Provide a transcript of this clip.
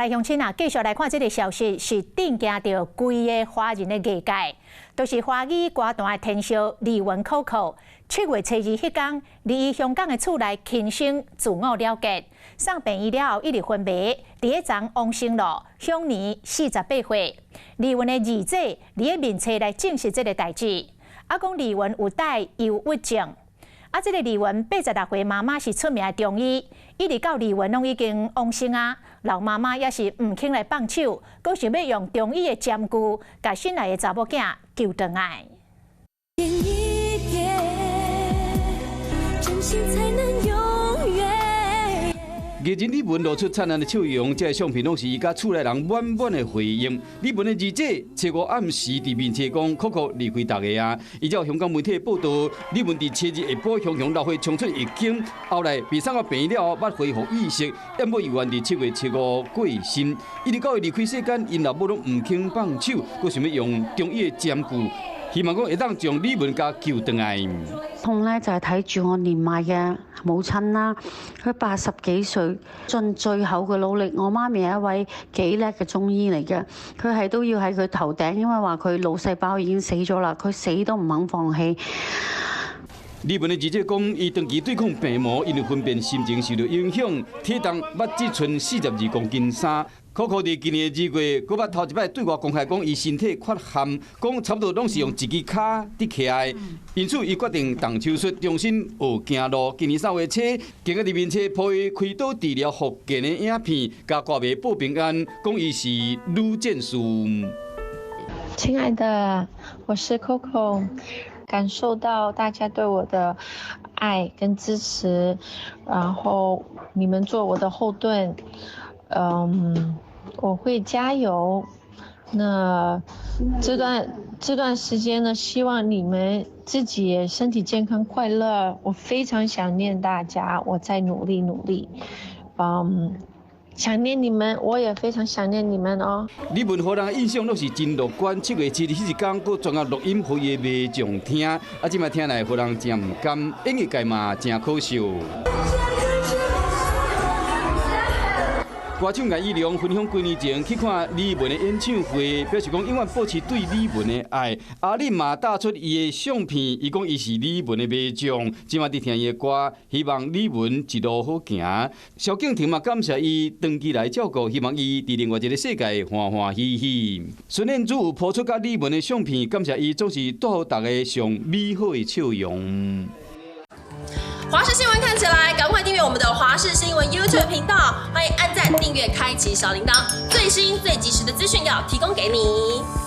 來鄉親啊，繼續來看這个消息，是震驚著規个華人的藝界，就是華語歌壇的天后李玟 Coco。7月初二彼工，佇伊香港的厝內輕生自我了結，送病院了後一直昏迷，佇咧昨往生咯，享年48歲。李玟的二姐佇咧面冊來證實這个代誌，啊講李玟有帶憂鬱症。啊，這个李玟86歲媽媽是出名的中醫，一直到李玟攏已經往生啊，老媽媽也是毋肯來放手，閣想欲用中醫的針灸，共心愛的查某囝救轉來。一點，真心才能永遠。藝人李玟露出燦爛的笑容，這个相片攏是伊佮厝內人滿滿的回應。李玟的二姐初五暗時佇面冊講，Coco 離開大家啊。依照香港媒體報道，李玟佇初二下晡雄雄老血衝出浴間，後來被送到病院了後，捌恢復意識，毋過猶原佇7月初五過身。一直到伊離開世間，𪜶老母攏毋肯放手，閣想欲用中醫的針灸，希望講會當將李玟共救轉來。痛咧就係睇住我年邁嘅母親啦，佢80幾歲，盡最後嘅努力。我媽咪係一位幾叻嘅中醫嚟嘅，佢係都要喺佢頭頂，因為話佢腦細胞已經死咗啦，佢死都唔肯放棄。李玟的二姐講，伊長期對抗病魔，因為分辨心情受到影響，體重捌只賰42公斤三。Coco 佇今年2月，閣捌頭一擺對外公開講，伊身體缺陷，講差不多攏是用一支跤佇徛的，因此伊決定動手術，重新學行路。今年3月初，更閣佇面冊 po 伊開刀治療復健的影片，共歌迷報平安，講伊是女戰士。親愛的，我是 Coco。感受到大家對我的愛跟支持，然後你們做我的後盾，我會加油。那這段時間呢，希望你們自己也身體健康快樂。我非常想念大家，我在努力努力，想念你們，我也非常想念你們哦。李玟予人的印象攏是真樂觀，7月7日彼一工，閣專登錄音予伊的迷眾聽，啊，這擺聽來予人真毋甘，演藝界嘛真可惜。歌手顏以良分享幾年前去看李玟的演唱會，表示講永遠保持對李玟的愛。阿玲嘛打出伊的相片，伊講伊是李玟的迷眾，這擺佇聽伊的歌，希望李玟一路好行。蕭敬騰嘛感謝伊長期來照顧，希望伊佇另外一个世界歡歡喜喜。孫燕姿有 po 出佮李玟的相片，感謝伊總是帶予大家上美好的笑容。華視新聞看起來，趕快訂閱我們的華視新聞 YouTube 頻道，歡迎按讚、訂閱、開啟小鈴鐺，最新最及時的資訊要提供給你。